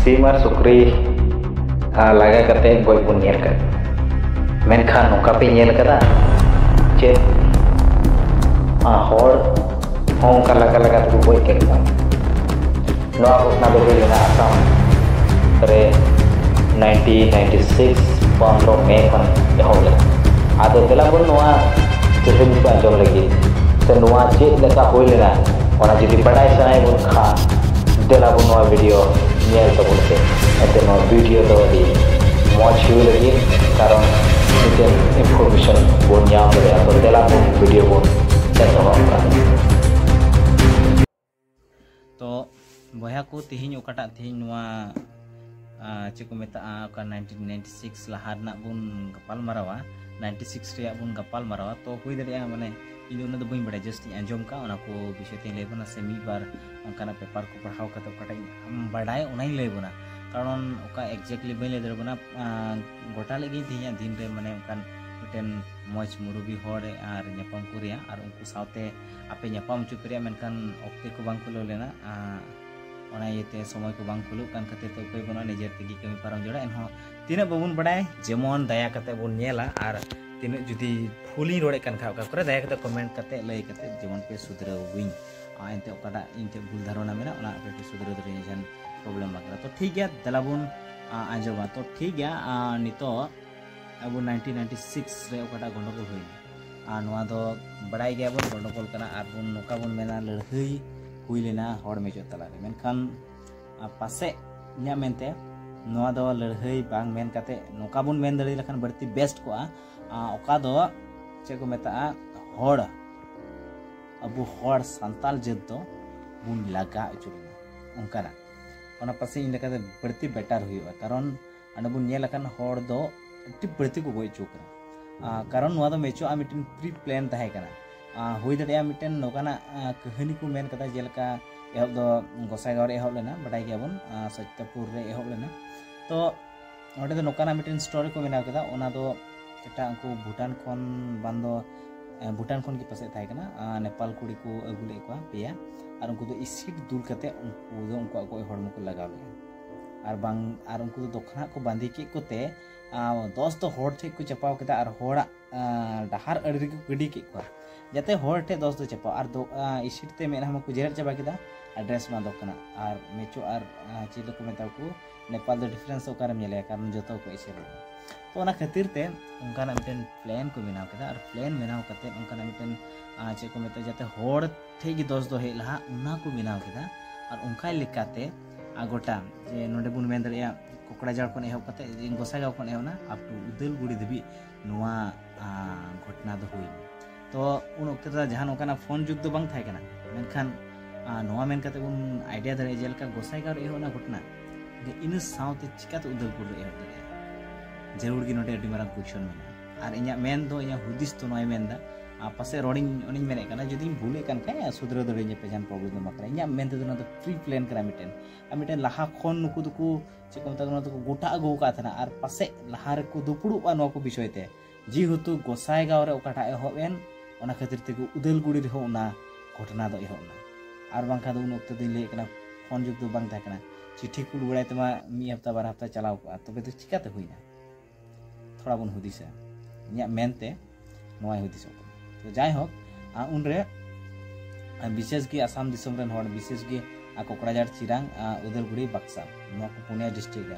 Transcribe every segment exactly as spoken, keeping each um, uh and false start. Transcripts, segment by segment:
ᱥᱤᱢ ᱟᱨ ᱥᱩᱠᱨᱤ ᱞᱟᱜᱟ ᱠᱟᱛᱮ ᱜᱚᱡ ᱵᱚᱱ ᱧᱮᱞ ᱠᱟᱫᱟ, ᱢᱮᱱᱠᱷᱟᱱ ᱱᱚᱝᱠᱟ ᱯᱮ ᱧᱮᱞ ᱠᱟᱫᱟ ᱪᱮᱫ ᱦᱚᱲ ᱦᱚᱸ ᱚᱱᱠᱟ ᱞᱟᱜᱟ ᱞᱟᱜᱟ ᱛᱮᱠᱚ ᱜᱚᱡ ᱠᱮᱫ ᱠᱚᱣᱟ? ᱱᱚᱣᱟ ᱜᱷᱚᱴᱚᱱᱟ ᱫᱚ ᱦᱩᱭ ᱞᱮᱱᱟ ᱟᱥᱟᱢ ᱨᱮ ᱱᱟᱭᱤᱱᱴᱤᱱ ᱱᱟᱭᱤᱱᱴᱤ ᱥᱤᱠᱥ ᱯᱚᱱᱫᱽᱨᱚ ᱢᱮ ᱠᱷᱚᱱ ᱮᱦᱚᱵ ᱞᱮᱱᱟ᱾ ᱟᱫᱚ ᱫᱮᱞᱟ ᱵᱚᱱ ᱱᱚᱣᱟ ᱠᱟᱹᱦᱱᱤ ᱠᱚ ᱟᱸᱡᱚᱢ ᱞᱟᱹᱜᱤᱫ ᱥᱮ ᱱᱚᱣᱟ ᱪᱮᱫ ᱞᱮᱠᱟ ᱦᱩᱭ ᱞᱮᱱᱟ, ᱚᱱᱟ ᱡᱩᱫᱤ ᱵᱟᱰᱟᱭ ᱥᱟᱱᱟᱭᱮᱫ ᱵᱚᱱ ᱠᱷᱟᱱ ᱫᱮᱞᱟ ᱵᱚᱱ ᱱᱚᱣᱟ ᱵᱷᱤᱰᱤᱭᱳ ᱧᱮᱞ ᱛᱟᱵᱚᱱ ᱯᱮ᱾ ᱮᱱᱛᱮ ᱱᱚᱣᱟ ᱵᱷᱤᱰᱤᱭᱳ ᱫᱚ ᱟᱹᱰᱤ ᱢᱚᱡᱽ ᱦᱩᱭᱩᱜ ᱞᱟᱹᱜᱤᱫ, ᱠᱟᱨᱚᱱ ᱢᱤᱫᱴᱮᱱ ᱤᱱᱯᱷᱚᱨᱢᱮᱥᱚᱱ ᱵᱚᱱ ᱧᱟᱢ ᱫᱟᱲᱮᱭᱟᱜᱼᱟ᱾ ᱛᱚ ᱫᱮᱞᱟ ᱵᱚᱱ ᱵᱷᱤᱰᱤᱭᱳ ᱵᱚᱱ ᱮᱛᱚᱦᱚᱵ ᱠᱟᱜᱼᱟ᱾ ᱛᱚ ᱵᱚᱭᱦᱟ ᱠᱚ, ᱛᱮᱦᱮᱧ ᱚᱠᱟᱴᱟᱜ ᱛᱮᱦᱮᱧ ᱱᱚᱣᱟ ᱪᱮᱫ ᱠᱚ ᱢᱮᱛᱟᱜᱼᱟ, ᱚᱠᱟ ᱱᱟᱭᱤᱱᱴᱤᱱ ᱱᱟᱭᱤᱱᱴᱤ ᱥᱤᱠᱥ ᱞᱟᱦᱟ ᱨᱮᱱᱟᱜ ᱵᱚᱱ ᱜᱟᱯᱟᱞ ᱢᱟᱨᱟᱣᱟ, ᱱᱟᱭᱤᱱᱴᱤ ᱥᱤᱠᱥ ᱨᱮᱭᱟᱜ ᱵᱚᱱ ᱜᱟᱯᱟᱞ ᱢᱟᱨᱟᱣᱟ᱾ ᱛᱚ ᱦᱩᱭ ᱫᱟᱲᱮᱭᱟᱜᱼᱟ, ᱢᱟᱱᱮ ᱤᱧ ᱫᱚ ᱩᱱᱟᱹᱜ ᱫᱚ ᱵᱟᱹᱧ ᱵᱟᱲᱟᱭᱟ, ᱡᱟᱥᱴ ᱤᱧ ᱟᱸᱡᱚᱢ ᱠᱟᱜᱼᱟ, ᱚᱱᱟ ᱠᱚ ᱵᱤᱥᱚᱭ ᱛᱮᱧ ᱞᱟᱹᱭ ᱵᱚᱱᱟ, ᱥᱮ ᱢᱤᱫ ᱵᱟᱨ ᱚᱱᱠᱟᱱᱟᱜ ᱯᱮᱯᱟᱨ ᱠᱚ ᱯᱟᱲᱦᱟᱣ ᱠᱟᱛᱮ ᱚᱠᱟᱴᱟᱜ ᱤᱧ ᱵᱟᱰᱟᱭ ᱚᱱᱟᱧ ᱞᱟᱹᱭ ᱵᱚᱱᱟ, ᱠᱟᱨᱚᱱ ᱚᱠᱟ ᱮᱠᱡᱮᱠᱴᱞᱤ ᱵᱟᱹᱧ ᱞᱟᱹᱭ ᱫᱟᱲᱮ ᱵᱚᱱᱟ᱾ ᱜᱚᱴᱟ ᱞᱟᱹᱜᱤᱫ ᱛᱮᱦᱮᱧᱟᱜ ᱫᱤᱱ ᱨᱮ ᱢᱟᱱᱮ ᱚᱱᱠᱟᱱ ᱢᱤᱫᱴᱮᱱ ᱢᱚᱡᱽ ᱢᱩᱨᱩᱵᱤ ᱦᱚᱲ ᱟᱨ ᱧᱟᱯᱟᱢ ᱠᱚ ᱨᱮᱭᱟᱜ ᱟᱨ ᱩᱱᱠᱩ ᱥᱟᱶᱛᱮ ᱟᱯᱮ ᱧᱟᱯᱟᱢ ᱦᱚᱪᱚ ᱠᱚ ᱨᱮᱭᱟᱜ, ᱢᱮᱱᱠᱷᱟᱱ ᱚᱠᱛᱮ ᱠᱚ ᱵᱟᱝ ᱠᱩᱞᱟᱹᱣ ᱞᱮᱱᱟ᱾ ᱚᱱᱟ ᱤᱭᱟᱹᱛᱮ ᱥᱚᱢᱚᱭ ᱠᱚ ᱵᱟᱝ ᱠᱩᱞᱟᱹᱜ ᱠᱟᱱ ᱠᱷᱟᱹᱛᱤᱨ ᱛᱮ ᱩᱯᱟᱹᱭ ᱵᱟᱹᱱᱩᱜᱼᱟ, ᱱᱤᱡᱮᱨ ᱛᱮᱜᱮ ᱠᱟᱹᱢᱤ ᱯᱟᱨᱚᱢ ᱡᱚᱲᱟ᱾ ᱮᱱᱦᱚᱸ ᱛᱤᱱᱟᱹᱜ ᱵᱟᱵᱚᱱ ᱵᱟᱲᱟᱭ, ᱡᱮᱢᱚᱱ ᱫᱟᱭᱟ ᱠᱟᱛᱮ ᱵᱚᱱ ᱧᱮᱞᱟ, ᱟᱨ ᱛᱤᱱᱟᱹᱜ ᱡᱩᱫᱤ ᱵᱷᱩᱞᱤᱧ ᱨᱚᱲᱮᱫ ᱠᱟᱱ ᱠᱷᱟᱡ ᱚᱠᱟ ᱠᱚᱨᱮ, ᱫᱟᱭᱟ ᱠᱟᱛᱮ ᱠᱚᱢᱮᱱᱴ ᱠᱟᱛᱮ ᱞᱟᱹᱭ ᱠᱟᱛᱮ ᱡᱮᱢᱚᱱ ᱯᱮ ᱥᱩᱫᱷᱨᱟᱹᱣᱤᱧ᱾ ᱟᱨ ᱮᱱᱛᱮ ᱚᱠᱟᱴᱟᱜ ᱤᱧ ᱴᱷᱮᱱ ᱵᱷᱩᱞ ᱫᱷᱟᱨᱚᱱᱟ ᱢᱮᱱᱟᱜ, ᱚᱱᱟ ᱟᱯᱮ ᱯᱮ ᱥᱩᱫᱷᱨᱟᱹᱣ ᱫᱟᱲᱮᱭᱟᱹᱧᱟ, ᱡᱟᱦᱟᱱ ᱯᱨᱚᱵᱞᱮᱢ ᱵᱟᱝ ᱠᱟᱱᱟ᱾ ᱛᱚ ᱴᱷᱤᱠ ᱜᱮᱭᱟ, ᱫᱮᱞᱟ ᱵᱚᱱ ᱟᱸᱡᱚᱢᱟ᱾ ᱛᱚ ᱴᱷᱤᱠ ᱜᱮᱭᱟ, ᱱᱤᱛᱚᱜ ᱟᱵᱚ ᱱᱟᱭᱤᱱᱴᱤᱱ ᱱᱟᱭᱤᱱᱴᱤ ᱥᱤᱠᱥ ᱨᱮ ᱚᱠᱟᱴᱟᱜ ᱜᱚᱱᱰᱚᱜᱳᱞ ᱦᱩᱭᱱᱟ, ᱟᱨ ᱱᱚᱣᱟ ᱫᱚ ᱵᱟᱲᱟᱭ ᱜᱮᱭᱟᱵᱚᱱ ᱜᱚᱱᱰᱚᱜᱳᱞ ᱠᱟᱱᱟ, ᱟᱨ ᱵᱚᱱ ᱱᱚᱝᱠᱟ ᱵᱚᱱ ᱢᱮᱱᱟ ᱞᱟᱹᱲᱦᱟᱹᱭ ᱦᱩᱭ ᱞᱮᱱᱟ ᱦᱚᱲ ᱢᱮᱪᱚᱫ ᱛᱟᱞᱟᱨᱮ᱾ ᱢᱮᱱᱠᱷᱟᱱ ᱯᱟᱥᱮᱡ ᱤᱧᱟᱹᱜ ᱢᱮᱱᱛᱮ ᱱᱚᱣᱟ ᱫᱚ ᱞᱟᱹᱲᱦᱟᱹᱭ ᱵᱟᱝ ᱢᱮᱱ ᱠᱟᱛᱮ ᱱᱚᱝᱠᱟ ᱵᱚᱱ ᱢᱮᱱ ᱫᱟᱲᱮ ᱞᱮᱠᱷᱟᱱ ᱵᱟᱹᱲᱛᱤ ᱵᱮᱥᱴ ᱠᱚᱜᱼᱟ᱾ ᱚᱠᱟ ᱫᱚ ᱪᱮᱫ ᱠᱚ ᱢᱮᱛᱟᱜᱼᱟ, ᱦᱚᱲ, ᱟᱵᱚ ᱦᱚᱲ ᱥᱟᱱᱛᱟᱞ ᱡᱟᱹᱛ ᱫᱚ ᱵᱚᱱ ᱞᱟᱜᱟ ᱦᱚᱪᱚ ᱞᱮᱱᱟ, ᱚᱱᱠᱟᱱᱟᱜ᱾ ᱚᱱᱟ ᱯᱟᱥᱮᱡ ᱤᱧ ᱞᱮᱠᱟᱛᱮ ᱵᱟᱹᱲᱛᱤ ᱵᱮᱴᱟᱨ ᱦᱩᱭᱩᱜᱼᱟ, ᱠᱟᱨᱚᱱ ᱚᱸᱰᱮ ᱵᱚᱱ ᱧᱮᱞ ᱟᱠᱟᱱ ᱦᱚᱲ ᱫᱚ ᱟᱹᱰᱤ ᱵᱟᱹᱲᱛᱤ ᱠᱚ ᱜᱚᱡ ᱦᱚᱪᱚ ᱠᱟᱱᱟ᱾ ᱠᱟᱨᱚᱱ ᱱᱚᱣᱟ ᱫᱚ ᱢᱮᱪᱚᱜᱼᱟ ᱢᱤᱫᱴᱮᱱ ᱯᱨᱤ ᱯᱞᱮᱱ ᱛᱟᱦᱮᱸ ᱠᱟᱱᱟ᱾ ᱦᱩᱭ ᱫᱟᱲᱮᱭᱟᱜᱼᱟ ᱢᱤᱫᱴᱮᱱ ᱱᱚᱝᱠᱟᱱᱟᱜ ᱠᱟᱹᱦᱱᱤ ᱠᱚ ᱢᱮᱱ ᱠᱟᱫᱟ, ᱡᱮᱞᱮᱠᱟ ᱮᱦᱚᱵ ᱫᱚ ᱜᱚᱸᱥᱟᱭᱜᱟᱸᱣ ᱨᱮ ᱮᱦᱚᱵ ᱞᱮᱱᱟ, ᱵᱟᱰᱟᱭ ᱜᱮᱭᱟᱵᱚᱱ ᱥᱚᱛᱭᱚᱯᱩᱨ ᱨᱮ ᱮᱦᱚᱵ ᱞᱮᱱᱟ᱾ ᱛᱚ ᱚᱸᱰᱮ ᱫᱚ ᱱᱚᱝᱠᱟᱱᱟᱜ ᱢᱤᱫᱴᱮᱱ ᱥᱴᱳᱨᱤ ᱠᱚ ᱵᱮᱱᱟᱣ ᱠᱮᱫᱟ, ᱚᱱᱟ ᱫᱚ ᱮᱴᱟᱜ ᱩᱱᱠᱩ ᱵᱷᱩᱴᱟᱱ ᱠᱷᱚᱱ ᱵᱟᱝ ᱫᱚ ᱵᱷᱩᱴᱟᱱ ᱠᱷᱚᱱ ᱜᱮ ᱯᱟᱥᱮᱡ ᱛᱟᱦᱮᱸ ᱠᱟᱱᱟ, ᱱᱮᱯᱟᱞ ᱠᱩᱲᱤ ᱠᱚ ᱟᱹᱜᱩ ᱞᱮᱫ ᱠᱚᱣᱟ ᱯᱮᱭᱟ, ᱟᱨ ᱩᱱᱠᱩ ᱫᱚ ᱮᱥᱤᱰ ᱫᱩᱞ ᱠᱟᱛᱮ ᱩᱱᱠᱩ ᱫᱚ ᱩᱱᱠᱩᱣᱟᱜ ᱜᱚᱡ ᱦᱚᱲᱢᱚ ᱠᱚ ᱞᱟᱜᱟᱣ ᱞᱮᱫᱼᱟ᱾ ᱟᱨ ᱵᱟᱝ, ᱟᱨ ᱩᱱᱠᱩ ᱫᱚ ᱫᱚᱠᱷᱱᱟᱜ ᱠᱚ ᱵᱟᱸᱫᱮ ᱠᱮᱫ ᱠᱚᱛᱮ ᱟᱨ ᱫᱚᱥ ᱫᱚ ᱦᱚᱲ ᱴᱷᱮᱱ ᱠᱚ ᱪᱟᱯᱟᱣ ᱠᱮᱫᱟ ᱟᱨ ᱦᱚᱲᱟᱜ ᱟᱨ ᱰᱟᱦᱟᱨ ᱟᱲᱮ ᱨᱮᱜᱮ ᱠᱚ ᱜᱤᱰᱤ ᱠᱮᱫ ᱠᱚᱣᱟ, ᱡᱟᱛᱮ ᱦᱚᱲ ᱴᱷᱮᱱ ᱫᱚᱥ ᱫᱚ ᱪᱟᱯᱟᱣ᱾ ᱟᱨ ᱫᱚ ᱤᱥᱤᱴ ᱛᱮ ᱢᱮᱫᱦᱟ ᱢᱟᱠᱚ ᱡᱮᱨᱮᱫ ᱪᱟᱵᱟ ᱠᱮᱫᱟ ᱟᱨ ᱰᱨᱮᱥ ᱢᱟ ᱫᱚᱠᱷᱱᱟᱜ ᱟᱨ ᱢᱮᱪᱚ ᱟᱨ ᱪᱮᱫ ᱠᱚ ᱢᱮᱛᱟ ᱠᱚ, ᱱᱮᱯᱟᱞ ᱫᱚ ᱰᱤᱯᱷᱟᱨᱮᱱᱥ ᱚᱠᱟᱨᱮᱢ ᱧᱮᱞᱮᱭᱟ, ᱠᱟᱨᱚᱱ ᱡᱚᱛᱚ ᱠᱚ ᱮᱥᱮᱞ ᱞᱮᱱᱟ᱾ ᱛᱚ ᱚᱱᱟ ᱠᱷᱟᱹᱛᱤᱨ ᱛᱮ ᱚᱱᱠᱟᱱᱟᱜ ᱢᱤᱫᱴᱮᱱ ᱯᱞᱮᱱ ᱠᱚ ᱵᱮᱱᱟᱣ ᱠᱮᱫᱟ ᱟᱨ ᱯᱞᱮᱱ ᱵᱮᱱᱟᱣ ᱠᱟᱛᱮ ᱚᱱᱠᱟᱱᱟᱜ ᱢᱤᱫᱴᱮᱱ ᱪᱮᱫ ᱠᱚ ᱢᱮᱛᱟᱜᱼᱟ, ᱡᱟᱛᱮ ᱦᱚᱲ ᱴᱷᱮᱡ ᱜᱮ ᱫᱚᱥ ᱫᱚ ᱦᱮᱡ ᱞᱟᱦᱟ, ᱚᱱᱟ ᱠᱚ ᱵᱮᱱᱟᱣ ᱠᱮᱫᱟ᱾ ᱟᱨ ᱚᱱᱠᱟ ᱞᱮᱠᱟᱛᱮ ᱟᱨ ᱜᱚᱴᱟ ᱡᱮ ᱱᱚᱰᱮ ᱵᱚᱱ ᱢᱮᱱ ᱫᱟᱲᱮᱭᱟᱜᱼᱟ ᱠᱚᱠᱲᱟᱡᱟᱲ ᱠᱷᱚᱱ ᱮᱦᱚᱵ ᱠᱟᱛᱮ ᱜᱚᱸᱥᱟᱭᱜᱟᱸᱣ ᱠᱷᱚᱱ ᱮᱦᱚᱵ ᱮᱱᱟ up to ᱩᱫᱟᱹᱞᱜᱩᱲᱤ ᱫᱷᱟᱹᱵᱤᱡ ᱱᱚᱣᱟ ᱜᱷᱚᱴᱱᱟ ᱫᱚ ᱦᱩᱭᱱᱟ᱾ ᱛᱚ ᱩᱱ ᱚᱠᱛᱮ ᱫᱚ ᱡᱟᱦᱟᱸ ᱱᱚᱝᱠᱟᱱᱟᱜ ᱯᱷᱳᱱ ᱡᱩᱜᱽ ᱫᱚ ᱵᱟᱝ ᱛᱟᱦᱮᱸ ᱠᱟᱱᱟ, ᱢᱮᱱᱠᱷᱟᱱ ᱱᱚᱣᱟ ᱢᱮᱱ ᱠᱟᱛᱮ ᱵᱚᱱ ᱟᱭᱰᱤᱭᱟ ᱫᱟᱲᱮᱭᱟᱜᱼᱟ ᱡᱮᱞᱮᱠᱟ ᱜᱚᱸᱥᱟᱭᱜᱟᱸᱣ ᱨᱮ ᱮᱦᱚᱵ ᱮᱱᱟ ᱜᱷᱚᱴᱱᱟ, ᱤᱱᱟᱹ ᱥᱟᱶᱛᱮ ᱪᱤᱠᱟᱛᱮ ᱩᱫᱟᱹᱞᱜᱩᱲᱤ ᱨᱮ ᱮᱦᱚᱵ ᱫᱟᱲᱮᱭᱟᱜᱼᱟ? ᱡᱟᱹᱨᱩᱲ ᱜᱮ ᱱᱚᱰᱮ ᱟᱹᱰᱤ ᱢᱟᱨᱟᱝ ᱠᱩᱭᱥᱚᱱ ᱢᱮᱱᱟᱜᱼᱟ᱾ ᱟᱨ ᱤᱧᱟᱹᱜ ᱢᱮᱱ ᱫᱚ, ᱤᱧᱟᱹᱜ ᱦᱩᱫᱤᱥ ᱫᱚ ᱱᱚᱣᱟᱭ ᱢᱮᱱᱫᱟ, ᱟᱨ ᱯᱟᱥᱮᱡ ᱨᱚᱲᱤᱧ ᱚᱱᱮᱧ ᱢᱮᱱᱮᱫ ᱠᱟᱱᱟ, ᱡᱩᱫᱤᱧ ᱵᱷᱩᱞᱮᱫ ᱠᱟᱱ ᱠᱷᱟᱡ ᱥᱩᱫᱷᱨᱟᱹᱣ ᱫᱟᱲᱮᱭᱟᱹᱧᱟ ᱯᱮ, ᱡᱟᱦᱟᱱ ᱯᱨᱚᱵᱞᱮᱢ ᱫᱚ ᱵᱟᱝ ᱠᱟᱱᱟ᱾ ᱤᱧᱟᱹᱜ ᱢᱮᱱ ᱛᱮᱫᱚ ᱱᱚᱣᱟ ᱫᱚ ᱯᱨᱤ ᱯᱞᱮᱱ ᱠᱟᱱᱟ ᱢᱤᱫᱴᱮᱱ᱾ ᱟᱨ ᱢᱤᱫᱴᱮᱱ ᱞᱟᱦᱟ ᱠᱷᱚᱱ ᱱᱩᱠᱩ ᱫᱚᱠᱚ ᱪᱮᱫ ᱠᱚ ᱢᱮᱛᱟᱜ ᱠᱟᱱᱟ, ᱱᱚᱣᱟ ᱫᱚᱠᱚ ᱜᱚᱴᱟ ᱟᱹᱜᱩ ᱟᱠᱟᱫ ᱛᱟᱦᱮᱱᱟ ᱟᱨ ᱯᱟᱥᱮᱡ ᱞᱟᱦᱟ ᱨᱮᱠᱚ ᱫᱩᱯᱲᱩᱵᱼᱟ ᱱᱚᱣᱟ ᱠᱚ ᱵᱤᱥᱚᱭ ᱛᱮ᱾ ᱡᱮᱦᱮᱛᱩ ᱜᱚᱸᱥᱟᱭᱜᱟᱸᱣ ᱨᱮ ᱚᱠᱟᱴᱟᱜ ᱮᱦᱚᱵ ᱮᱱ, ᱚᱱᱟ ᱠᱷᱟᱹᱛᱤᱨ ᱛᱮᱜᱮ ᱩᱫᱟᱹᱞᱜᱩᱲᱤ ᱨᱮᱦᱚᱸ ᱚᱱᱟ ᱜᱷᱚᱴᱱᱟ ᱫᱚ ᱮᱦᱚᱵ ᱮᱱᱟ᱾ ᱟᱨ ᱵᱟᱝᱠᱷᱟᱱ ᱫᱚ ᱩᱱ ᱚᱠᱛᱮ ᱫᱚᱧ ᱞᱟᱹᱭᱮᱫ ᱠᱟᱱᱟ, ᱯᱷᱳᱱ ᱡᱩᱜᱽ ᱫᱚ ᱵᱟᱝ ᱛᱟᱦᱮᱸ ᱠᱟᱱᱟ, ᱪᱤᱴᱷᱤ ᱠᱩᱞ ᱵᱟᱲᱟᱭ ᱛᱮᱢᱟ ᱢᱤᱫ ᱦᱟᱯᱛᱟ ᱵᱟᱨ ᱦᱟᱯᱛᱟ ᱪᱟᱞᱟᱣ ᱠᱚᱜᱼᱟ, ᱛᱚᱵᱮ ᱫᱚ ᱪᱤᱠᱟᱛᱮ ᱦᱩᱭᱱᱟ? ᱛᱷᱚᱲᱟ ᱵᱚᱱ ᱦᱩᱫᱤᱥᱟ᱾ ᱤᱧᱟᱹᱜ ᱢᱮᱱᱛᱮ ᱱᱚᱣᱟᱭ ᱦᱩᱫᱤᱥᱚᱜ ᱠᱟᱱᱟ᱾ ᱛᱚ ᱡᱟᱭᱦᱳᱠ, ᱟᱨ ᱩᱱᱨᱮ ᱟᱨ ᱵᱤᱥᱮᱥ ᱜᱮ ᱟᱥᱟᱢ ᱫᱤᱥᱚᱢ ᱨᱮᱱ ᱦᱚᱲ, ᱵᱤᱥᱮᱥ ᱜᱮ ᱟᱨ ᱠᱚᱠᱲᱟᱡᱟᱲ, ᱪᱤᱨᱟᱝ, ᱟᱨ ᱩᱫᱟᱞᱜᱩᱲᱤ, ᱵᱟᱠᱥᱟ, ᱱᱚᱣᱟ ᱠᱚ ᱯᱩᱱᱭᱟ ᱰᱤᱥᱴᱨᱤᱠᱴ ᱨᱮ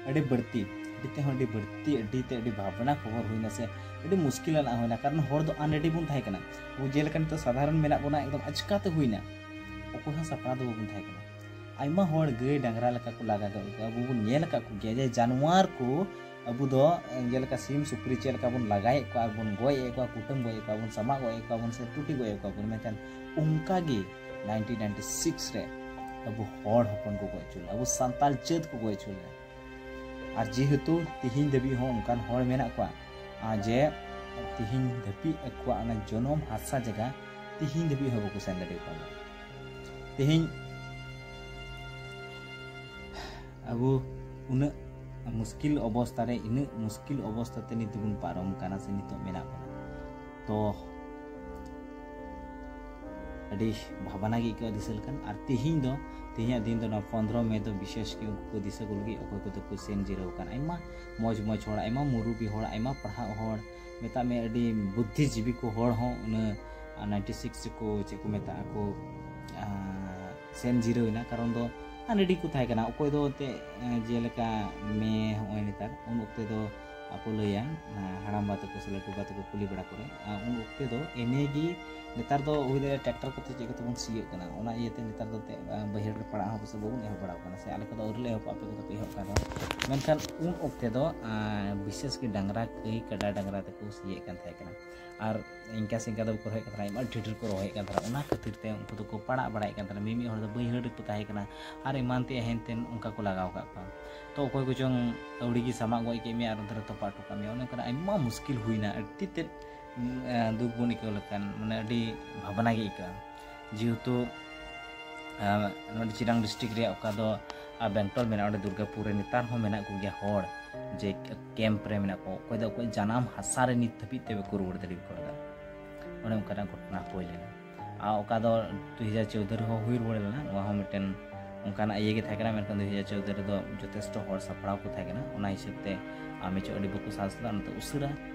ᱟᱹᱰᱤ ᱵᱟᱹᱲᱛᱤ, ᱟᱹᱰᱤ ᱛᱮᱦᱚᱸ ᱟᱹᱰᱤ ᱵᱟᱹᱲᱛᱤ, ᱟᱹᱰᱤ ᱛᱮ ᱟᱹᱰᱤ ᱵᱷᱟᱵᱽᱱᱟ ᱠᱷᱚᱵᱚᱨ ᱦᱩᱭᱱᱟ ᱥᱮ ᱟᱹᱰᱤ ᱢᱩᱥᱠᱤᱞ ᱟᱱᱟᱜ ᱦᱩᱭᱱᱟ, ᱠᱟᱨᱚᱱ ᱦᱚᱲ ᱫᱚ ᱟᱱᱨᱮᱰᱤ ᱵᱚᱱ ᱛᱟᱦᱮᱸ ᱠᱟᱱᱟ᱾ ᱟᱵᱚ ᱡᱮᱞᱮᱠᱟ ᱱᱤᱛᱚᱜ ᱥᱟᱫᱷᱟᱨᱚᱱ ᱢᱮᱱᱟᱜ ᱵᱚᱱᱟ, ᱮᱠᱫᱚᱢ ᱟᱪᱠᱟᱛᱮ ᱦᱩᱭᱱᱟ, ᱚᱠᱚᱭ ᱦᱚᱸ ᱥᱟᱯᱲᱟᱣ ᱫᱚ ᱵᱟᱵᱚᱱ ᱛᱟᱦᱮᱸ ᱠᱟᱱᱟ᱾ ᱟᱭᱢᱟ ᱦᱚᱲ ᱜᱟᱹᱭ ᱰᱟᱝᱨᱟ ᱞᱮᱠᱟ ᱠᱚ ᱞᱟᱜᱟ ᱜᱚᱫ ᱠᱚᱣᱟ, ᱟᱵᱚ ᱵᱚᱱ ᱧᱮᱞ ᱟᱠᱟᱫ ᱠᱚᱜᱮᱭᱟ ᱡᱮ ᱡᱟᱱᱣᱟᱨ ᱠᱚ ᱟᱵᱚ ᱫᱚ ᱡᱮᱞᱮᱠᱟ ᱥᱤᱢ ᱥᱩᱠᱨᱤ ᱪᱮᱫ ᱞᱮᱠᱟ ᱵᱚᱱ ᱞᱟᱜᱟᱭᱮᱫ ᱠᱚᱣᱟ ᱟᱨ ᱵᱚᱱ ᱜᱚᱡ ᱮᱫ ᱠᱚᱣᱟ, ᱠᱩᱴᱟᱹᱢ ᱜᱚᱡ ᱮᱫ ᱠᱚᱣᱟ ᱵᱚᱱ, ᱥᱟᱢᱟᱜ ᱜᱚᱡ ᱮᱫ ᱠᱚᱣᱟ ᱵᱚᱱ ᱥᱮ ᱴᱩᱴᱤ ᱜᱚᱡ ᱮᱫ ᱠᱚᱣᱟ ᱵᱚᱱ, ᱢᱮᱱᱠᱷᱟᱱ ᱚᱱᱠᱟ ᱜᱮ ᱱᱟᱭᱤᱱᱴᱤᱱ ᱱᱟᱭᱤᱱᱴᱤ ᱥᱤᱠᱥ ᱨᱮ ᱟᱵᱚ ᱦᱚᱲ ᱦᱚᱯᱚᱱ ᱠᱚ ᱜᱚᱡ ᱦᱚᱪᱚ ᱞᱮᱱᱟ, ᱟᱵᱚ ᱥᱟᱱᱛᱟᱲ ᱡᱟᱹᱛ ᱠᱚ ᱜᱚᱡ ᱦᱚᱪᱚ ᱞᱮᱱᱟ᱾ ᱟᱨ ᱡᱮᱦᱮᱛᱩ ᱛᱤᱦᱤᱧ ᱫᱷᱟᱹᱵᱤᱡ ᱦᱚᱸ ᱚᱱᱠᱟᱱ ᱦᱚᱲ ᱢᱮᱱᱟᱜ ᱠᱚᱣᱟ, ᱟᱨ ᱡᱮ ᱛᱤᱦᱤᱧ ᱫᱷᱟᱹᱵᱤᱡ ᱟᱠᱚᱣᱟᱜ ᱚᱱᱟ ᱡᱚᱱᱚᱢ ᱦᱟᱥᱟ ᱡᱟᱭᱜᱟ ᱛᱤᱦᱤᱧ ᱫᱷᱟᱹᱵᱤᱡ ᱦᱚᱸ ᱵᱟᱠᱚ ᱥᱮᱱ ᱫᱟᱲᱮ ᱠᱟᱣᱫᱟ᱾ ᱛᱤᱦᱤᱧ ᱟᱵᱚ ᱩᱱᱟᱹᱜ ᱢᱩᱥᱠᱤᱞ ᱚᱵᱚᱥᱛᱟ ᱨᱮ, ᱤᱱᱟᱹᱜ ᱢᱩᱥᱠᱤᱞ ᱚᱵᱚᱥᱛᱟ ᱛᱮ ᱱᱤᱛ ᱵᱚᱱ ᱯᱟᱨᱚᱢ ᱠᱟᱱᱟ ᱥᱮ ᱱᱤᱛᱚᱜ ᱢᱮᱱᱟᱜ ᱵᱚᱱᱟ, ᱛᱚ ᱟᱹᱰᱤ ᱵᱷᱟᱵᱽᱱᱟ ᱜᱮ ᱟᱹᱭᱠᱟᱹᱜᱼᱟ ᱫᱤᱥᱟᱹ ᱞᱮᱠᱷᱟᱱ᱾ ᱟᱨ ᱛᱤᱦᱤᱧ ᱫᱚ ᱛᱮᱦᱮᱧᱟᱜ ᱫᱤᱱ ᱫᱚ ᱱᱚᱣᱟ ᱯᱚᱱᱫᱽᱨᱚ ᱢᱮ ᱫᱚ ᱵᱤᱥᱮᱥ ᱜᱮ ᱩᱱᱠᱩ ᱠᱚ ᱫᱤᱥᱟᱹ ᱠᱚ ᱞᱟᱹᱜᱤᱫ ᱚᱠᱚᱭ ᱠᱚᱫᱚ ᱠᱚ ᱥᱮᱱ ᱡᱤᱨᱟᱹᱣ ᱟᱠᱟᱱ᱾ ᱟᱭᱢᱟ ᱢᱚᱡᱽ ᱢᱚᱡᱽ ᱦᱚᱲ, ᱟᱭᱢᱟ ᱢᱩᱨᱩᱵᱤ ᱦᱚᱲ, ᱟᱭᱢᱟ ᱯᱟᱲᱦᱟᱜ ᱦᱚᱲ, ᱢᱮᱛᱟᱜ ᱢᱮ ᱟᱹᱰᱤ ᱵᱩᱫᱽᱫᱷᱤᱡᱤᱵᱤ ᱠᱚ ᱦᱚᱲ ᱦᱚᱸ ᱩᱱᱟᱹᱜ ᱱᱟᱭᱤᱱᱴᱤ ᱥᱤᱠᱥ ᱨᱮᱠᱚ, ᱪᱮᱫ ᱠᱚ ᱢᱮᱛᱟᱜᱼᱟ ᱠᱚ, ᱟᱸ, ᱥᱮᱱ ᱡᱤᱨᱟᱹᱣ ᱮᱱᱟ᱾ ᱠᱟᱨᱚᱱ ᱫᱚ ᱟᱹᱰᱤ ᱠᱚ ᱛᱟᱦᱮᱸ ᱠᱟᱱᱟ᱾ ᱚᱠᱚᱭ ᱫᱚ ᱮᱱᱛᱮᱫ, ᱮᱸ, ᱡᱮᱞᱮᱠᱟ ᱢᱮ ᱦᱚᱸᱜᱼᱚᱭ ᱱᱮᱛᱟᱨ, ᱩᱱ ᱚᱠᱛᱮ ᱫᱚ ᱟᱠᱚ ᱞᱟᱹᱭᱟ, ᱟᱸ, ᱦᱟᱲᱟᱢᱵᱟ ᱛᱟᱠᱚ ᱥᱮ ᱞᱟᱹᱴᱩᱵᱟ ᱛᱟᱠᱚ ᱠᱩᱞᱤ ᱵᱟᱲᱟ ᱠᱚᱨᱮ, ᱟᱸ, ᱩᱱ ᱚᱠᱛᱮ ᱫᱚ ᱮᱱᱮ ᱜᱮ, ᱱᱮᱛᱟᱨ ᱫᱚ ᱦᱩᱭ ᱫᱟᱲᱮᱭᱟᱜᱼᱟ ᱴᱨᱟᱠᱴᱟᱨ ᱠᱚᱛᱮ ᱪᱮᱫ ᱠᱚᱛᱮ ᱵᱚᱱ ᱥᱤᱭᱳᱜ ᱠᱟᱱᱟ, ᱚᱱᱟ ᱤᱭᱟᱹᱛᱮ ᱱᱮᱛᱟᱨ ᱫᱚ ᱮᱱᱛᱮᱫ, ᱟᱸ, ᱵᱟᱹᱭᱦᱟᱹᱲ ᱨᱮ ᱯᱟᱲᱟᱜ ᱦᱚᱸ ᱯᱟᱥᱮᱡ ᱵᱟᱵᱚᱱ ᱮᱦᱚᱵ ᱵᱟᱲᱟᱣ ᱠᱟᱱᱟ, ᱥᱮ ᱟᱞᱮ ᱠᱚᱫᱚ ᱟᱹᱣᱨᱤ ᱞᱮ ᱮᱦᱚᱵᱟ, ᱟᱯᱮ ᱠᱚᱫᱚ ᱯᱮ ᱮᱦᱚᱵ ᱠᱟᱱ ᱨᱮᱦᱚᱸ᱾ ᱢᱮᱱᱠᱷᱟᱱ ᱩᱱ ᱚᱠᱛᱮ ᱫᱚ, ᱟᱸ, ᱵᱤᱥᱮᱥ ᱜᱮ ᱰᱟᱝᱨᱟ, ᱜᱟᱹᱭ, ᱠᱟᱰᱟ, ᱰᱟᱝᱨᱟ ᱛᱮᱠᱚ ᱥᱤᱭᱮᱫ ᱠᱟᱱ ᱛᱟᱦᱮᱸ ᱠᱟᱱᱟ᱾ ᱟᱨ ᱤᱱᱠᱟ ᱥᱮ ᱤᱱᱠᱟ ᱫᱚ ᱵᱟᱠᱚ ᱨᱚᱦᱚᱭᱮᱫ ᱠᱟᱱ ᱛᱟᱦᱮᱱᱟ, ᱟᱭᱢᱟ ᱰᱷᱮᱨ ᱰᱷᱮᱨ ᱠᱚ ᱨᱚᱦᱚᱭᱮᱫ ᱠᱟᱱ ᱛᱟᱦᱮᱱᱟ᱾ ᱚᱱᱟ ᱠᱷᱟᱹᱛᱤᱨ ᱛᱮ ᱩᱱᱠᱩ ᱫᱚᱠᱚ ᱯᱟᱲᱟᱜ ᱵᱟᱲᱟᱭᱮᱫ ᱠᱟᱱ ᱛᱟᱦᱮᱱᱟ᱾ ᱢᱤᱢᱤᱫ ᱦᱚᱲ ᱫᱚ ᱵᱟᱹᱭᱦᱟᱹᱲ ᱨᱮᱠᱚ ᱛᱟᱦᱮᱸ ᱠᱟᱱᱟ, ᱟᱨ ᱮᱢᱟᱱ ᱛᱮᱭᱟᱜ ᱦᱮᱱ ᱛᱮᱱ ᱚᱱᱠᱟ ᱠᱚ ᱞᱟᱜᱟᱣ ᱠᱟᱜ ᱠᱚᱣᱟ᱾ ᱛᱚ ᱚᱠᱚᱭ ᱠᱚᱪᱚᱝ ᱟᱹᱣᱲᱤ ᱜᱮ ᱥᱟᱢᱟᱜ ᱜᱚᱡ ᱠᱮᱫ ᱢᱮᱭᱟ ᱟᱨ ᱚᱱᱛᱮ ᱨᱮ ᱛᱚᱯᱟ ᱦᱚᱴᱚ ᱠᱟᱜ ᱢᱮᱭᱟ, ᱚᱱᱮ ᱚᱱᱠᱟᱱᱟᱜ ᱟᱭᱢᱟ ᱢᱩᱥᱠᱤᱞ ᱦᱩᱭᱱᱟ᱾ ᱟᱹᱰᱤ ᱛᱮᱫ, ᱩᱸ, ᱟᱸ, ᱫᱩᱠ ᱵᱚᱱ ᱟᱹᱭᱠᱟᱹᱣ ᱞᱮᱠᱷᱟᱱ, ᱢᱟᱱᱮ, ᱟᱹᱰᱤ ᱵᱷᱟᱵᱽᱱᱟ ᱜᱮ ᱟᱹᱭᱠᱟᱹᱜᱼᱟ᱾ ᱡᱮᱦᱮᱛᱩ, ᱟᱸ, ᱱᱚᱰᱮ ᱪᱤᱨᱟᱝ ᱰᱤᱥᱴᱨᱤᱠᱴ ᱨᱮᱭᱟᱜ ᱚᱠᱟ ᱫᱚ, ᱟᱸ, ᱵᱮᱝᱴᱚᱞ ᱢᱮᱱᱟᱜᱼᱟ, ᱚᱸᱰᱮ ᱫᱩᱨᱜᱟᱯᱩᱨ ᱨᱮ ᱱᱮᱛᱟᱨ ᱦᱚᱸ ᱢᱮᱱᱟᱜ ᱠᱚᱜᱮᱭᱟ ᱦᱚᱲ, ᱡᱮ ᱠᱮᱢᱯ ᱨᱮ ᱢᱮᱱᱟᱜ ᱠᱚᱣᱟ, ᱚᱠᱚᱭ ᱫᱚ ᱟᱠᱚᱣᱟᱜ ᱡᱟᱱᱟᱢ ᱦᱟᱥᱟ ᱨᱮ ᱱᱤᱛ ᱫᱷᱟᱹᱵᱤᱡ ᱛᱮ ᱵᱟᱠᱚ ᱨᱩᱣᱟᱹᱲ ᱫᱟᱲᱮ ᱠᱟᱣᱫᱟ᱾ ᱚᱱᱮ ᱚᱱᱠᱟᱱᱟᱜ ᱜᱷᱚᱴᱚᱱᱟ ᱦᱩᱭ ᱞᱮᱱᱟ᱾ ᱟᱨ ᱚᱠᱟ ᱫᱚ ᱫᱩ ᱦᱟᱡᱟᱨ ᱪᱳᱣᱫᱟᱹ ᱨᱮᱦᱚᱸ ᱦᱩᱭ ᱨᱩᱣᱟᱹᱲ ᱞᱮᱱᱟ, ᱱᱚᱣᱟ ᱦᱚᱸ ᱢᱤᱫᱴᱮᱱ ᱚᱱᱠᱟᱱᱟᱜ ᱤᱭᱟᱹ ᱜᱮ ᱛᱟᱦᱮᱸ ᱠᱟᱱᱟ, ᱢᱮᱱᱠᱷᱟᱱ ᱫᱩ ᱦᱟᱡᱟᱨ ᱪᱳᱣᱫᱟᱹ ᱨᱮᱫᱚ ᱡᱚᱛᱷᱮᱥᱴᱚ ᱦᱚᱲ ᱥᱟᱯᱲᱟᱣ ᱠᱚ ᱛᱟᱦᱮᱸ ᱠᱟᱱᱟ᱾ ᱚᱱᱟ ᱦᱤᱥᱟᱹᱵ ᱛᱮ, ᱟᱨ, ᱢᱤᱪᱚ ᱟᱹᱰᱤ ᱵᱟᱠᱚ ᱥᱟᱦᱚᱥ ᱞᱮᱫᱟ, ᱚᱱᱟᱛᱮ ᱩᱥᱟᱹᱨᱟ,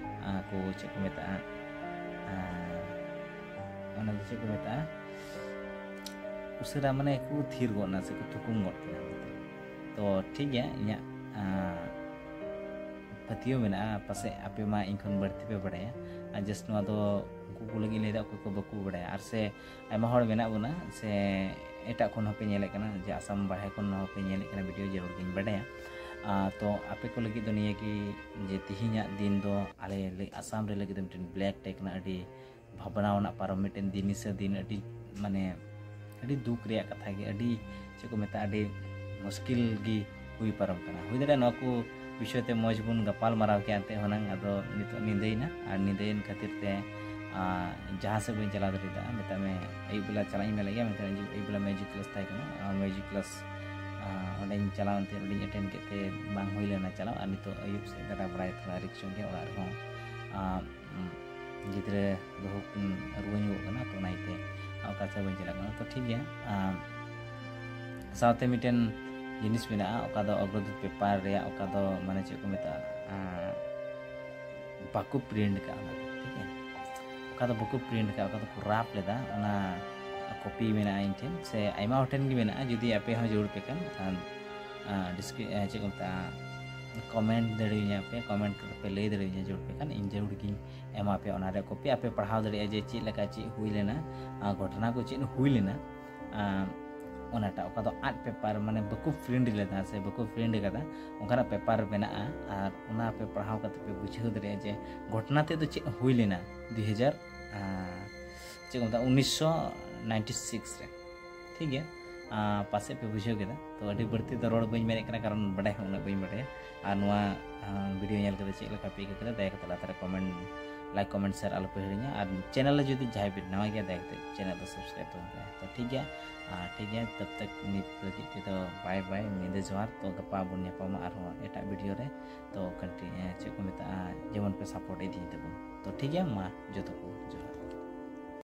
ᱟᱸ, ᱠᱚ, ᱪᱮᱫ ᱠᱚ ᱢᱮᱛᱟᱜᱼᱟ, ᱟᱸ, ᱚᱱᱟ ᱫᱚ ᱪᱮᱫ ᱠᱚ ᱢᱮᱛᱟᱜᱼᱟ, ᱩᱥᱟᱹᱨᱟ ᱢᱟᱱᱮ ᱠᱚ ᱛᱷᱤᱨ ᱜᱚᱫ ᱮᱱᱟ ᱥᱮ ᱠᱚ ᱛᱷᱩᱠᱩᱢ ᱜᱚᱫ ᱠᱮᱫᱟ ᱢᱮᱱᱛᱮ᱾ ᱛᱚ ᱴᱷᱤᱠ ᱜᱮᱭᱟ, ᱤᱧᱟᱹᱜ, ᱟᱸ, ᱯᱟᱹᱛᱭᱟᱹᱣ ᱢᱮᱱᱟᱜᱼᱟ, ᱯᱟᱥᱮᱡ ᱟᱯᱮ ᱢᱟ ᱤᱧ ᱠᱷᱚᱱ ᱵᱟᱹᱲᱛᱤ ᱯᱮ ᱵᱟᱲᱟᱭᱟ᱾ ᱟᱨ just ᱱᱚᱣᱟ ᱫᱚ ᱩᱱᱠᱩ ᱠᱚ ᱞᱟᱹᱜᱤᱫ ᱤᱧ ᱞᱟᱹᱭᱫᱟ, ᱚᱠᱚᱭ ᱠᱚ ᱵᱟᱠᱚ ᱵᱟᱲᱟᱭᱟ᱾ ᱟᱨ ᱥᱮ ᱟᱭᱢᱟ ᱦᱚᱲ ᱢᱮᱱᱟᱜ ᱵᱚᱱᱟ, ᱥᱮ ᱮᱴᱟᱜ ᱠᱷᱚᱱ ᱦᱚᱸᱯᱮ ᱧᱮᱞᱮᱫ ᱠᱟᱱᱟ, ᱡᱮ ᱟᱥᱟᱢ ᱵᱟᱨᱦᱮ ᱠᱷᱚᱱ ᱦᱚᱸᱯᱮ ᱧᱮᱞᱮᱫ ᱠᱟᱱᱟ ᱵᱷᱤᱰᱤᱭᱳ, ᱡᱟᱹᱨᱩᱲ ᱜᱤᱧ ᱵᱟᱰᱟᱭᱟ᱾ ᱟᱨ ᱛᱚ ᱟᱯᱮ ᱠᱚ ᱞᱟᱹᱜᱤᱫ ᱫᱚ ᱱᱤᱭᱟᱹ ᱜᱮ, ᱡᱮ ᱛᱮᱦᱮᱧᱟᱜ ᱫᱤᱱ ᱫᱚ ᱟᱞᱮ ᱞᱟᱹᱜᱤᱫ, ᱟᱥᱟᱢ ᱨᱮ ᱞᱟᱹᱜᱤᱫ ᱫᱚ ᱢᱤᱫᱴᱮᱱ black day ᱠᱟᱱᱟ, ᱟᱹᱰᱤ ᱵᱷᱟᱵᱽᱱᱟ ᱨᱮᱱᱟᱜ ᱯᱟᱨᱚᱢ, ᱢᱤᱫᱴᱮᱱ ᱫᱤᱱ ᱦᱤᱥᱟᱹ ᱫᱤᱱ, ᱟᱹᱰᱤ, ᱢᱟᱱᱮ, ᱟᱹᱰᱤ ᱫᱩᱠ ᱨᱮᱭᱟᱜ ᱠᱟᱛᱷᱟ ᱜᱮ, ᱟᱹᱰᱤ, ᱪᱮᱫ ᱠᱚ ᱢᱮᱛᱟᱜᱼᱟ, ᱟᱹᱰᱤ ᱢᱩᱥᱠᱤᱞ ᱜᱮ ᱦᱩᱭ ᱯᱟᱨᱚᱢ ᱠᱟᱱᱟ᱾ ᱦᱩᱭ ᱫᱟᱲᱮᱭᱟᱜᱼᱟ ᱱᱚᱣᱟ ᱠᱚ ᱵᱤᱥᱚᱭ ᱛᱮ ᱢᱚᱡᱽ ᱵᱚᱱ ᱜᱟᱯᱟᱞ ᱢᱟᱨᱟᱣ ᱠᱮᱭᱟ ᱮᱱᱛᱮ ᱦᱩᱱᱟᱹᱝ, ᱟᱫᱚ ᱱᱤᱛᱚᱜ ᱧᱤᱫᱟᱹᱭᱮᱱᱟ, ᱟᱨ ᱧᱤᱫᱟᱹᱭᱮᱱ ᱠᱷᱟᱹᱛᱤᱨ ᱛᱮ, ᱟᱸ, ᱡᱟᱦᱟᱸ ᱥᱮᱫ ᱵᱟᱹᱧ ᱪᱟᱞᱟᱣ ᱫᱟᱲᱮᱭᱟᱫᱟ᱾ ᱢᱮᱛᱟᱜ ᱢᱮ ᱟᱹᱭᱩᱵ ᱵᱮᱞᱟ ᱪᱟᱞᱟᱜ ᱤᱧ ᱢᱮᱱ ᱞᱮᱫ ᱜᱮᱭᱟ, ᱢᱮᱱᱠᱷᱟᱱ ᱟᱹᱭᱩᱵ, ᱟᱹᱭᱩᱵ ᱵᱮᱞᱟ ᱢᱤᱭᱩᱡᱤᱠ ᱠᱞᱟᱥ ᱛᱟᱦᱮᱸ ᱠᱟᱱᱟ, ᱟᱨ ᱢᱤᱭᱩᱡᱤᱠ ᱠᱞᱟᱥ, ᱟᱸ, ᱚᱸᱰᱮᱧ ᱪᱟᱞᱟᱣ ᱮᱱᱛᱮ ᱚᱸᱰᱮᱧ ᱮᱴᱮᱱᱰ ᱠᱮᱫ ᱛᱮ ᱵᱟᱝ ᱦᱩᱭ ᱞᱮᱱᱟ ᱪᱟᱞᱟᱣ, ᱟᱨ ᱱᱤᱛᱚᱜ ᱟᱹᱭᱩᱵ ᱥᱮᱫ ᱫᱟᱬᱟ ᱵᱟᱲᱟᱭ ᱛᱷᱚᱲᱟ ᱨᱤᱠᱥ ᱧᱚᱜ ᱜᱮᱭᱟ ᱚᱲᱟᱜ ᱨᱮᱦᱚᱸ᱾ ᱟᱸ, ᱩᱸ, ᱜᱤᱫᱽᱨᱟᱹ ᱵᱟᱹᱦᱩ ᱠᱤᱱ ᱨᱩᱣᱟᱹ ᱧᱚᱜᱚᱜ ᱠᱟᱱᱟ, ᱛᱚ ᱚᱱᱟ ᱤᱭᱟᱹᱛᱮ ᱚᱠᱟ ᱥᱮᱫ ᱵᱟᱹᱧ ᱪᱟᱞᱟᱜ ᱠᱟᱱᱟ᱾ ᱛᱚ ᱴᱷᱤᱠ ᱜᱮᱭᱟ, ᱟᱸ, ᱥᱟᱶᱛᱮ ᱢᱤᱫᱴᱮᱱ ᱡᱤᱱᱤᱥ ᱢᱮᱱᱟᱜᱼᱟ, ᱚᱠᱟ ᱫᱚ ᱚᱜᱨᱚᱫᱩᱛ ᱯᱮᱯᱟᱨ ᱨᱮᱭᱟᱜ, ᱚᱠᱟ ᱫᱚ ᱢᱟᱱᱮ ᱪᱮᱫ ᱠᱚ ᱢᱮᱛᱟᱜᱼᱟ, ᱟᱸ, ᱵᱟᱠᱚ ᱯᱨᱤᱱᱴ ᱠᱟᱜᱼᱟ ᱚᱱᱟ ᱫᱚ, ᱴᱷᱤᱠ ᱜᱮᱭᱟ? ᱚᱠᱟ ᱫᱚ ᱵᱟᱠᱚ ᱯᱨᱤᱱᱴ ᱠᱟᱜᱼᱟ, ᱚᱠᱟ ᱫᱚᱠᱚ ᱨᱟᱯ ᱞᱮᱫᱟ, ᱚᱱᱟ ᱠᱚᱯᱤ ᱢᱮᱱᱟᱜᱼᱟ ᱤᱧ ᱴᱷᱮᱱ, ᱥᱮ ᱟᱭᱢᱟ ᱦᱚᱲ ᱴᱷᱮᱱ ᱜᱮ ᱢᱮᱱᱟᱜᱼᱟ᱾ ᱡᱩᱫᱤ ᱟᱯᱮ ᱦᱚᱸ ᱡᱟᱹᱨᱩᱲ ᱯᱮ ᱠᱷᱟᱱ, ᱟᱸ, ᱟᱸ, ᱰᱤᱥᱠᱨᱤ-, ᱟᱸ, ᱪᱮᱫ ᱠᱚ ᱢᱮᱛᱟᱜᱼᱟ, ᱠᱚᱢᱮᱱᱴ ᱫᱟᱲᱮᱭᱟᱹᱧᱟ ᱯᱮ, ᱠᱚᱢᱮᱱᱴ ᱨᱮᱯᱮ ᱞᱟᱹᱭ ᱫᱟᱲᱮᱭᱟᱹᱧᱟ, ᱡᱟᱹᱨᱩᱲ ᱯᱮ ᱠᱷᱟᱱ ᱤᱧ ᱡᱟᱹᱨᱩᱲ ᱜᱤᱧ ᱮᱢᱟ ᱯᱮᱭᱟ ᱚᱱᱟ ᱨᱮᱭᱟᱜ ᱠᱚᱯᱤ᱾ ᱟᱯᱮ ᱯᱟᱲᱦᱟᱣ ᱫᱟᱲᱮᱭᱟᱜᱼᱟ ᱡᱮ ᱪᱮᱫ ᱞᱮᱠᱟ ᱪᱮᱫ ᱦᱩᱭ ᱞᱮᱱᱟ, ᱟᱸ, ᱜᱷᱚᱴᱚᱱᱟ ᱠᱚ ᱪᱮᱫ ᱦᱩᱭ ᱞᱮᱱᱟ, ᱟᱸ, ᱚᱱᱟᱴᱟᱜ, ᱚᱠᱟ ᱫᱚ ᱟᱫ ᱯᱮᱯᱟᱨ, ᱢᱟᱱᱮ ᱵᱟᱠᱚ ᱯᱨᱤᱱᱴ ᱞᱮᱫᱟ ᱥᱮ ᱵᱟᱠᱚ ᱯᱨᱤᱱᱴ ᱠᱟᱫᱟ, ᱚᱱᱠᱟᱱᱟᱜ ᱯᱮᱯᱟᱨ ᱢᱮᱱᱟᱜᱼᱟ᱾ ᱟᱨ ᱚᱱᱟ ᱯᱮ ᱯᱟᱲᱦᱟᱣ ᱠᱟᱛᱮ ᱯᱮ ᱵᱩᱡᱷᱟᱹᱣ ᱫᱟᱲᱮᱭᱟᱜᱼᱟ ᱡᱮ ᱜᱷᱚᱴᱚᱱᱟ ᱛᱮᱫ ᱫᱚ ᱪᱮᱫ ᱦᱩᱭ ᱞᱮᱱᱟ ᱫᱩᱭ ᱦᱟᱡᱟᱨ, ᱟᱸ, ᱪᱮᱫ ᱠᱚ ᱢᱮᱛᱟᱜᱼᱟ, ᱩᱱᱤᱥᱥᱚ ᱱᱟᱭᱤᱱᱴᱤ ᱥᱤᱠᱥ ᱨᱮ, ᱴᱷᱤᱠ ᱜᱮᱭᱟ? ᱟᱸ, ᱯᱟᱥᱮᱡ ᱯᱮ ᱵᱩᱡᱷᱟᱹᱣ ᱠᱮᱫᱟ᱾ ᱛᱚ ᱟᱹᱰᱤ ᱵᱟᱹᱲᱛᱤ ᱫᱚ ᱨᱚᱲ ᱵᱟᱹᱧ ᱢᱮᱱᱮᱫ ᱠᱟᱱᱟ, ᱠᱟᱨᱚᱱ ᱵᱟᱰᱟᱭ ᱦᱚᱸ ᱩᱱᱟᱹᱜ ᱵᱟᱹᱧ ᱵᱟᱰᱟᱭᱟ᱾ ᱟᱨ ᱱᱚᱣᱟ, ᱟᱸ, ᱵᱷᱤᱰᱤᱭᱳ ᱧᱮᱞ ᱠᱟᱛᱮ ᱪᱮᱫ ᱞᱮᱠᱟ ᱯᱮ ᱟᱹᱭᱠᱟᱹᱣ ᱠᱮᱫᱟ, ᱫᱟᱭᱟ ᱠᱟᱛᱮ ᱞᱟᱛᱟᱨ ᱨᱮ ᱠᱚᱢᱮᱱᱴ, ᱞᱟᱭᱤᱠ, ᱠᱚᱢᱮᱱᱴ, ᱥᱮᱭᱟᱨ ᱟᱞᱚ ᱯᱮ ᱦᱤᱲᱤᱧᱟ᱾ ᱟᱨ ᱪᱮᱱᱮᱞ ᱨᱮ ᱡᱩᱫᱤ ᱡᱟᱦᱟᱸᱭ ᱯᱮ ᱱᱟᱣᱟ ᱜᱮᱭᱟ, ᱫᱟᱭᱟ ᱠᱟᱛᱮ ᱪᱮᱱᱮᱞ ᱫᱚ ᱥᱟᱵᱥᱠᱨᱟᱭᱤᱵ ᱛᱟᱵᱚᱱ ᱯᱮ᱾ ᱛᱚ ᱴᱷᱤᱠ ᱜᱮᱭᱟ, ᱟᱨ ᱴᱷᱤᱠ ᱜᱮᱭᱟ, ᱛᱚᱵ ᱛᱚᱠ ᱱᱤᱛ ᱞᱟᱹᱜᱤᱫ ᱛᱮᱫᱚ ᱵᱟᱭ ᱵᱟᱭ, ᱧᱤᱫᱟᱹ ᱡᱚᱦᱟᱨ᱾ ᱛᱚ ᱜᱟᱯᱟ ᱵᱚᱱ ᱧᱟᱯᱟᱢᱟ ᱟᱨᱦᱚᱸ ᱮᱴᱟᱜ ᱵᱷᱤᱰᱤᱭᱳ ᱨᱮ᱾ ᱛᱚ ᱠᱟᱹᱴᱤᱡ, ᱮᱸ, ᱪᱮᱫ ᱠᱚ ᱢᱮᱛᱟᱜᱼᱟ, ᱡᱮᱢᱚᱱ ᱯᱮ ᱥᱟᱯᱳᱨᱴ ᱤᱫᱤᱭ ᱛᱟᱵᱚᱱ᱾ ᱛᱚ ᱴᱷᱤᱠ ᱜᱮᱭᱟ, ᱢᱟ ᱡᱚᱛᱚ ᱠᱚ